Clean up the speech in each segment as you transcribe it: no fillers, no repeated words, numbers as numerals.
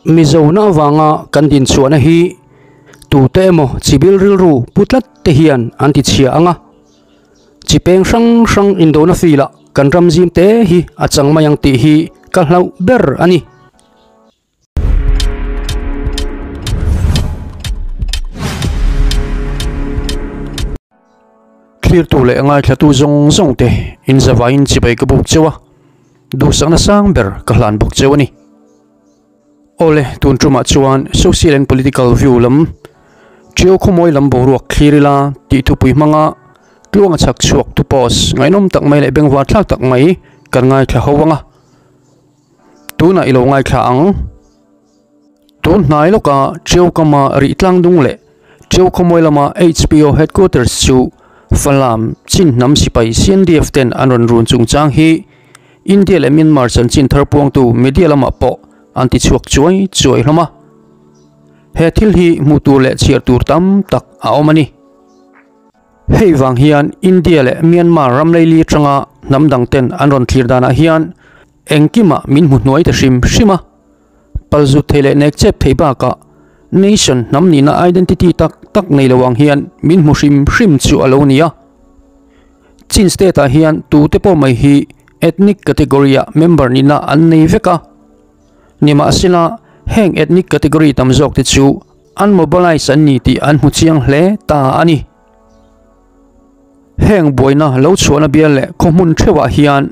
Mizona avanga kan dinchhuahna hi tute emaw chibil rilru pu tlat te hian an ti chhia ang a. Chi peng hrang hrang indona filah kan ram zim te hi a chang mai ang tih hi ka hlauh ber a ni. Thlirtu leh ngaithlatu zawng zawng te inzavain chibai ka buk cheu a, duhsakna sang ber ka hlan bawk cheu a ni. Awle, tun tumah chuan Social and Political View lam Ṭio khawmawi lam boruak thlir ila tih thupui hmanga tluanga chhak chhuak tu post ngaihnawm tak mai leh bengvar thlak tak mai kan ngaithla ho ang a. Tunah i lo ngaithla ang. Tun hnai lawka Ṭio kama rih tlang dung leh Ṭio khawmawi lama HPO Headquarters chu Falam Chin hnam sipai CNDF ten an rawn run chungchang hi India leh Myanmar chanchin thar puangtu media lamah pawh an ti chhuak chuai chuai hlawm a. He thil hi hmuh tur leh chhiar tur tam tak a awm a ni. Hei vang hian India leh Myanmar ram leili atanga hnam dang ten an rawn thlir danah hian engkimah min hmu hnuai ta hrim hrim a. Palzut thei leh nek chep thei bakah nation hnam nihna identity tak tak nei lo ang hian min hmu hrim hrim chu a lo ni a. Chin state ah hian tute pawh mai hi ethnic category ah member nihna an nei vek a. Nimahsela, heng ethnic category tam zawk te chu an mobilize an ni tih an hmu chiang hle ta a ni. Heng buaina lo chhuahna bial leh khaw hmun theuhah hian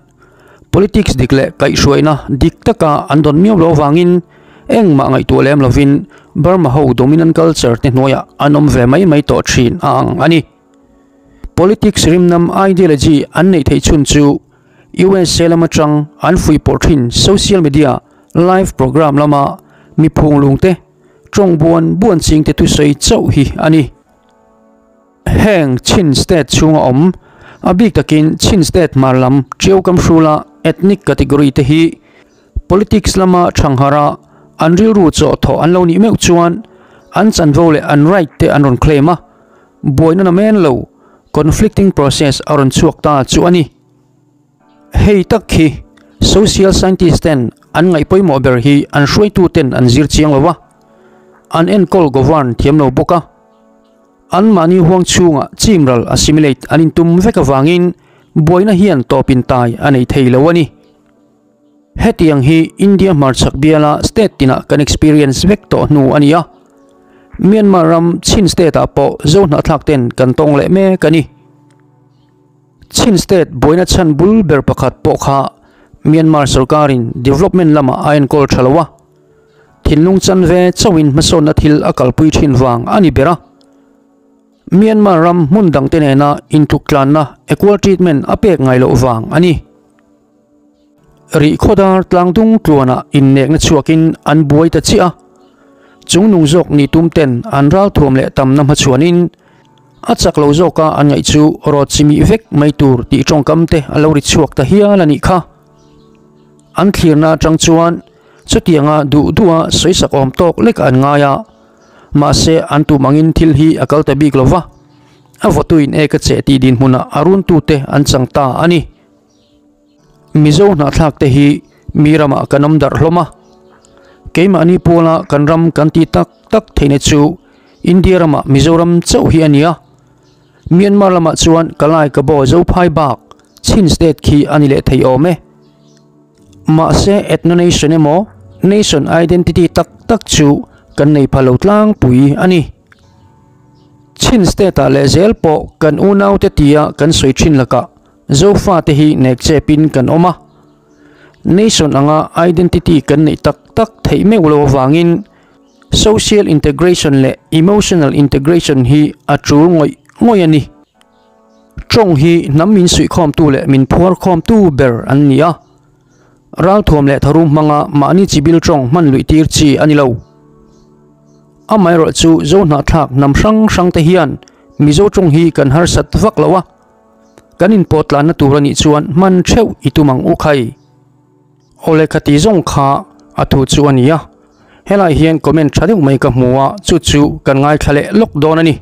politics dik leh kaihhruaina dik taka an dawn miau lo avangin engmah ngaihtuah lem lovin Burma ho dominant culture te hnuaiah an awm ve mai mai tawh thin a ang a ni. Politics rimnam ideology an neih theih chhun chu USA lam atang an fuihpawrh thin social media live program lama mi phunglung te tawng buan buan ching te thusawi chauh hi a ni. Heng Chin state chhunga awm, a bik takin Chin state hmar lam Ṭio Kamhrula ethnic category te hi politics lama ṭhanghara an rilru chawh thawh an lo nih meuh chuan an chanvo leh an right te an rawn claim a. Buaina na men lo, conflicting process a rawn chhuak ta chu a ni. Hei tak khi social scientist ten an ngaih pawimawh ber hi an hruaitu ten an zir chiang lo a, an enkawl govern thiam lo bawk a. Anmahni huang chhungah chimral assimilate an intum vek avangin buaina hian tawpin tai a nei thei lo a ni. Hetiang hi India hmarchhak biala state tinah kan experience vek tawh hnu a ni a. Myanmar ram Chin state ah pawh Zo hnahthlak ten kan tawng leh mek a ni. Chin state buaina chhan bul ber pakhat pawh kha Myanmar sorkarin development lamah a enkawl tha lo a. Thinlung chanve chauhin hmasawnna thil a kalpui thin vang a ni ber a. Myanmar ram hmun dangte nena intuktlanna equal treatment a pek ngai loh vang a ni. Rihkhawdar tlangdung tluanah innekna chhuakin an buai ta chiah a, chungnung zawk ni tum ten an ralthuam leh tamna hmachhuanin a chak lo zawka an ngaih chu rawt chimih vek mai tur tih tawngkam te a lo ri chhuak ta hial a nih kha. An thlirna atang chuan chutianga duh duha sawisak awm tawk lek an ngai a, mahse an tum angin thil hi a kal ta bik lo va, a vawtuin ek a cheh tih dinhmunah a runtute an chang ta a ni. Mizo hnahthlak te hi mi ramah kan awm darh hlawm a, keimahni pawla kan ram kan tih tak tak theihna chu India ramah Mizoram chauh hi a ni a, Myanmar lamah chuan Kalay Kabaw Zophai bak Chin state khi a ni leh thei awm e. Mahse ethno-nation emaw nation identity tak tak chu kan nei pha lo tlangpui a ni. Chin state-ah lehzel pawh kan unaute tia kan sawi thin lakah Zofa te hi nek chepin kan awm a, nation anga identity kan neih tak tak theih meuh lo avangin social integration leh emotional integration hi a tul ngawih ngawih a ni. Tawng hi hnam min suihkhawmtu leh min phuarkhawmtu ber an ni a, ralthuam leh tharum hmanga mahni chibil tawng hman luih tir chi a ni lo. Amaherawhchu Zohnahthlak hnam hrang hrang te hian Mizo tawng hi kan harsat vak lo a, Kan inpawh tlanna tur a nih chuan hman theuh i tum ang u khai. Awle khati zawng kha a thu chu a ni a, helai hian comment tha deuh mai ka hmu a, chu chu kan ngaithla leh lawk dawn a ni.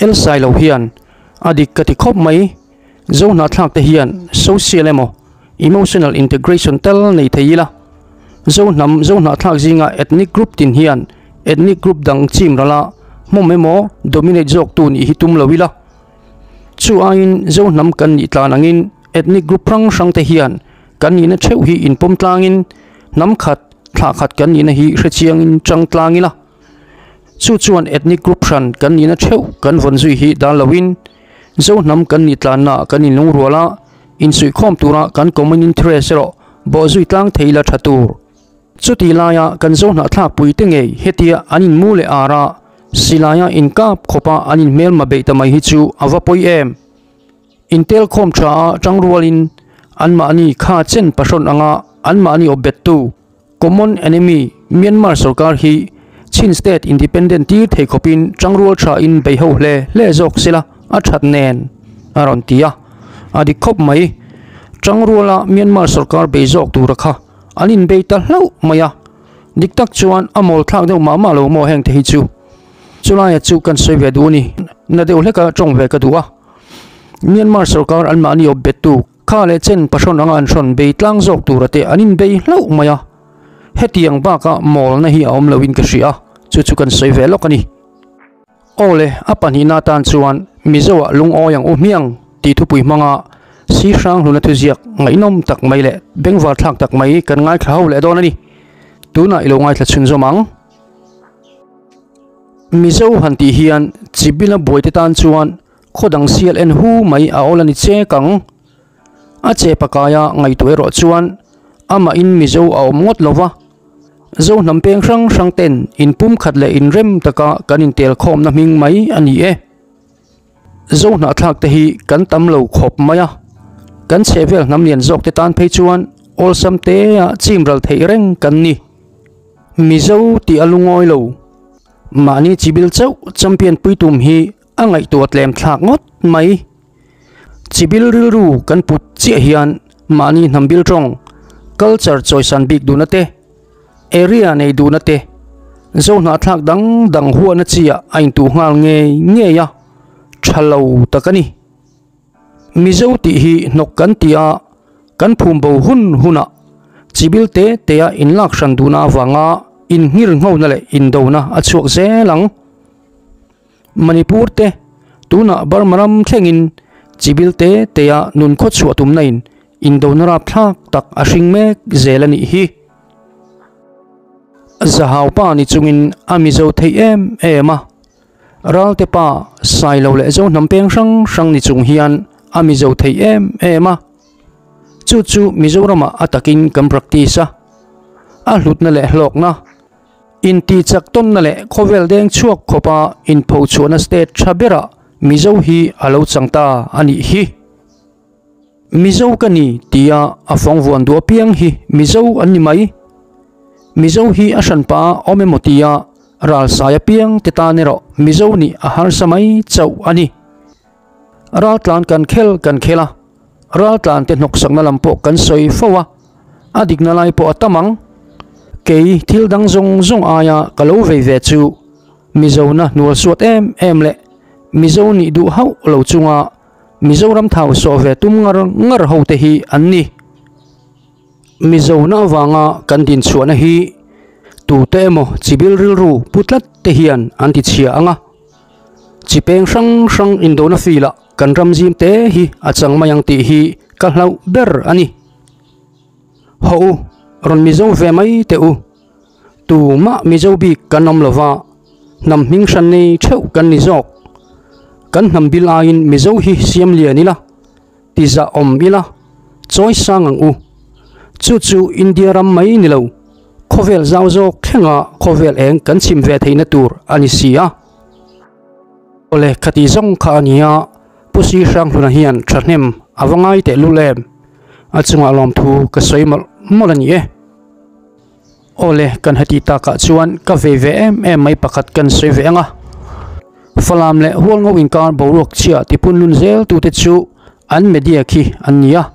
Elsai lo hian a dik ka ti khawp mai, Zohnahthlak te hian social emaw emotional integration tal nei thei ila, Zo hnam, Zo hnahthlak zinga ethnic group tin hian ethnic group dang chim rala hmawm emaw dominate zawk tu nih hi tum lo ila. Chu aiin Zo hnam kan nih tlan angin ethnic group hrang hrang te hian kan nihna theuh hi inpawm tlangin hnam khat, thlah khat kan nihna hi hrechiangin chang tlang ila. Chu chuan ethnic group hran kan nihna theuh kan vawn zui hi dan loin Zo hnam kan nih tlanna kan inlungrual a, insuihkhawm tura kan common interest erawh bawhzui tlang thei ila tha tur. Chutih laia kan Zo hnahthlak puite ngei hetia an inmu leh ar a, silaia inkap khawpa an inhmelma beih ta mai hi chu a va pawi em? Intelkhawm tha a tangrualin anmahni kha chen pahrawn anga anmahni awpbettu Common enemy Myanmar sorkar hi Chin state independent tir thei khawpin tangrual tha in bei ho hle hle zawk sela a that nen a rawn ti a, a dik khawp mai. Tangruala Myanmar sorkar bei zawk tura kha an inbei ta hlauh mai a, dik tak chuan a mawl thlak deuh mah mah lo maw heng te hi chu. Chulaia chu kan sawi ve duh a ni, na deuh hleka tawng ve ka duh a. Myanmar sorkar anmahni awp bettu Kha leh chen pahrawn anga an hrawn bei tlang zawk tura te an inbei hlauh mai a, hetiang baka mawlna hi a awm loin ka hria, chu chu kan sawi ve lawk a ni. Aw le, a pahnihna atan chuan Mizoah lungawi ang u hmiang tih thupui hmanga Si Hranghluna thuziak ngaihnawm tak mai leh bengvar thlak tak mai kan ngaithla ho leh dawn a ni. Tunah i lo ngaithla chhunzawm ang. Mizo han tih hian Chibila buaite tan chuan Khaw dang sial en hu mai a awl a ni chek ang. A che pakaia ngaihtuah erawh chuan amahin Mizo a awm ngawt lo va, Zo hnam peng hrang hrang ten inpum khat leh inrem taka kan intel khawmna hming mai a ni e. Zo hnahthlak te hi kan tam lo khawp mai a, kan chhehvel hnam lian zawk te tan phei chuan awlsam tea chim ral theih reng kan ni. Mizo tih a lungawi lo. Mahni chibil chauh champion pui tum hi A ngaihtuah tlem thlak ngawt mai. Chibil rilru kan put chiah hian mahni hnam bil tawng, culture chawisan bik duhna te, area nei duhna te, zo hnahthlak dang dang huahna chiah a intuh nghal ngei ngei a, tha lo tak a ni. Mizo tih hi hnawk kan ti a, kan phum bo hun hunah chibil te tea inlak hran duhna avanga inngir nghona leh indona a chhuak zel ang. Manipur te, tunah Burma ram thlengin chibil te tea nun khaw chhuah tumna in indona rapthlak tak a hring mek zel a nih hi. Zahau pa ni chungin a Mizo theih em em a, Ralte pa Sailo leh Zohnam peng hrang hrang ni chung hian a Mizo theih em em a. Chu chu Mizoramah a takin kan practice a, a hlutna leh hlawkna, Intihchak tawnna leh khawvel deng chhuak khawpa inphochhuahna state tha berah Mizo hi a lo chang ta a nih hi. Mizo ka ni tia a fawng vuan duh apiang hi Mizo an ni mai. Mizo hi a hranpa a awm emaw tia ralsai apiang te tan erawh Mizo nih a harsa mai chauh a ni. Raltlan kan khel kan khel a, raltlan te hnawksakna lam pawh kan sawi fo a, a dikna lai pawh a tam ang. Kei thil dang zawng zawng aia ka lo vei ve chu Mizona hnual suat em em leh Mizo nih duh hauh lo chunga Mizoram thau sawh ve tum ngar ngar ho te hi an ni. Mizona avanga kan dinchhuahna hi tute emaw chibil rilru pu tlat te hian an tichhia ang a. Chi peng hrang hrang indona filah kan ram zim te hi a chang mai ang tih hi ka hlauh ber a ni. Haw u, rawn Mizo ve mai teh u. Tumah Mizo bik kan awm lova, hnam hming hran nei theuh kan ni zawk. Kan hnam bil aiin Mizo hi siam lian ila, ti zah awm ila, chawi sang ang u. Chu chu India ram mai ni lo, khawvel zau zawk thlenga khawvel eng kan chhim ve theihna tur a ni si a. Awle, khati zawng kha a nia, Pu Si Hranghluna hian thahnem a va ngai teh lul em? A chungah lawmthu ka sawi mawlh mawlh a ni e. Awle, kan heti takah chuan ka vei ve em em mai pakhat kan sawi ve ang a. Falam leh Hualngo inkar boruak chhia tipun lun zel tute chu an media khi an ni a.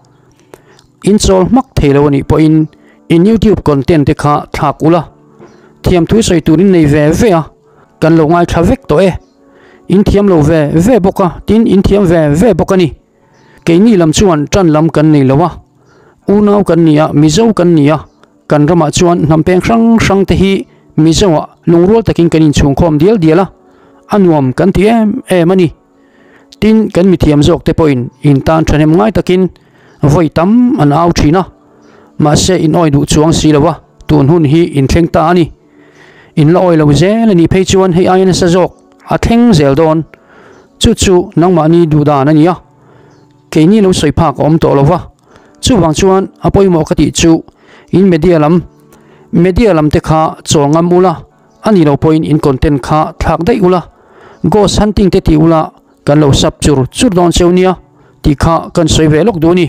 In chawl hmak thei lo a nih pawhin in YouTube content te kha thlak ula. Thiamthu sawi tur in nei ve ve a, kan lo ngaithla vek tawh e. In thiam lo ve ve bawk a, tin in thiam ve ve bawk a ni. Keini lam chuan tan lam kan nei lo a, unau kan ni a, Mizo kan ni a. Kan ramah chuan hnam peng hrang hrang te hi Mizoah lungrual takin kan inchhungkhawm dial dial a, a nuam kan ti em em a ni. Tin, kan mithiam zawk te pawhin in tan thahnem ngai takin vawi tam an au thin a, mahse in awi duh chuang si lo a, tun hun hi in thleng ta a ni. In la awi lo zel a nih phei chuan hei aia nasa zawk a thleng zel dawn. Chu chu nangmahni duh dan a ni a, keini lo sawi phak a awm tawh lo va. Chuvang chuan a pawimawh ka tih chu in media lam media lam te kha chawl ngam ula, a ni lo pawhin in content kha thlak daih ula, ghost hunting te ti ula kan lo sub chur chur dawn cheu nia tih kha kan sawi ve lawk duh a ni.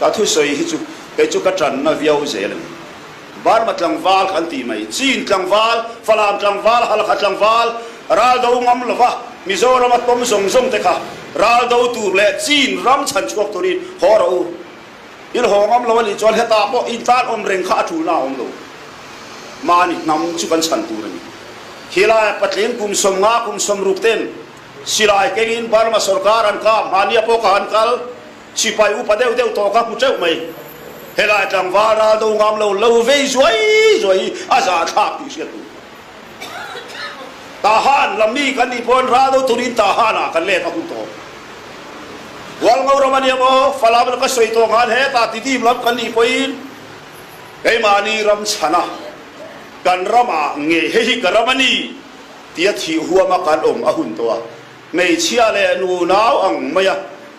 Ka thusawi hi chu kei chu ka tanna viau zel a ni. Burma tlangval kan tih mai, Chin tlangval, Falam tlangval, Halkha tlangval, ral do ngam lova Mizorama tawm zawng zawng te kha ral do tur leh Chin ram chhan chhuak turin haw rawh u. In haw ngam lo a nih chuan hetah pawh in tan awm reng kha a tulna a awm lo. Mahni hnam chu kan chhan tur a ni. Khilai patling kum 50 kum 60 ten silai kengin Burma sorkar an kap, mahnia pawh ka han kal. Sipai upa deuh deuh tawh ka hmu teuh mai. Helai tlangval ral do ngam lo lo vei zuai zuai hi a zahthlak tih hriat tur. Tahan lam mi kan nih pawhin ral do turin Tahan ah kan let a hun tawh. Hualngo ram a nia maw, Falam lam ka sawi tawh khan hetah Tidim lam kan nih pawhin keimahni ram chhana kan ramah nge hei hi ka ram a ni tia thih huama kan awm a hun tawh a. Hmeichhia leh nunau ang maia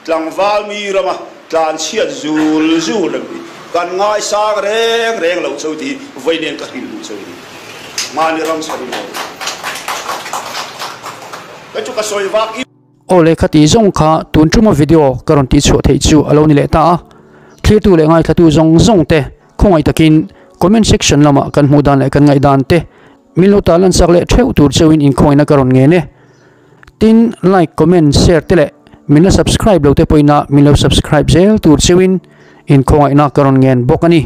tlangval mi rama tlanchhiat zul zul reng hi kan ngaisang reng reng lo cheu tih hi vawi nen ka hrilh duh cheu ni. Mahni ram chhan in lo. Kei chu ka sawi vak i. Aw leh khati zawng kha tun tuma video ka rawn tihchhuah theih chu a lo ni leh ta a, thlirtu leh ngaithlatu zawng zawng te khawngaih takin comment section lamah kan hmuh dan leh kan ngaihdan te min lo tarlan sak leh theuh tur cheuhin inkhawina ka rawn ngen e. Tin, like, comment, share te leh min la subscribe lo te pawhin a min lo subscribe zel tur cheuhin inkhawngaihna ka rawn ngen bawk a ni.